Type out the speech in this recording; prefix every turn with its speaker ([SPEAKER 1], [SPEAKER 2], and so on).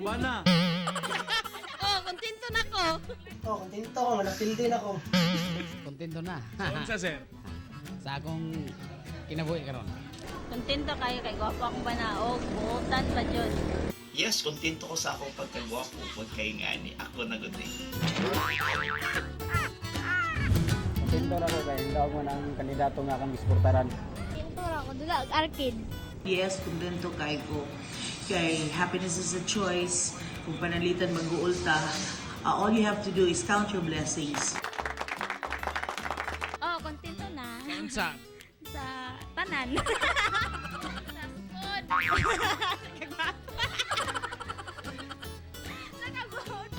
[SPEAKER 1] bana.
[SPEAKER 2] Oh, kontento na ko.
[SPEAKER 3] Oh, kontento ko, napildi na ko.
[SPEAKER 4] Kontento na.
[SPEAKER 1] Unsa, sir?
[SPEAKER 4] Sa akong kinabuhi karon.
[SPEAKER 2] Kontento kayo kay gwapo akong banaog, buotan pa jud.
[SPEAKER 5] Yes, kontento ko sa akong pagkagwapo. Huwag kay ngani. Ako na gud eh.
[SPEAKER 6] Kontento na ko kay daog man ang kandidato nga akong gisuportaran.
[SPEAKER 7] Kontento ra ko dula og arcade.
[SPEAKER 8] Yes, kontento kay ko. Kay happiness is a choice. Kung pananglitan mag-uulta, all you have to do is count your blessings.
[SPEAKER 2] Oh, kontento na.
[SPEAKER 1] Unsa?
[SPEAKER 2] Sa tanan. Sa sukod. Kagwapo. Nakabuot.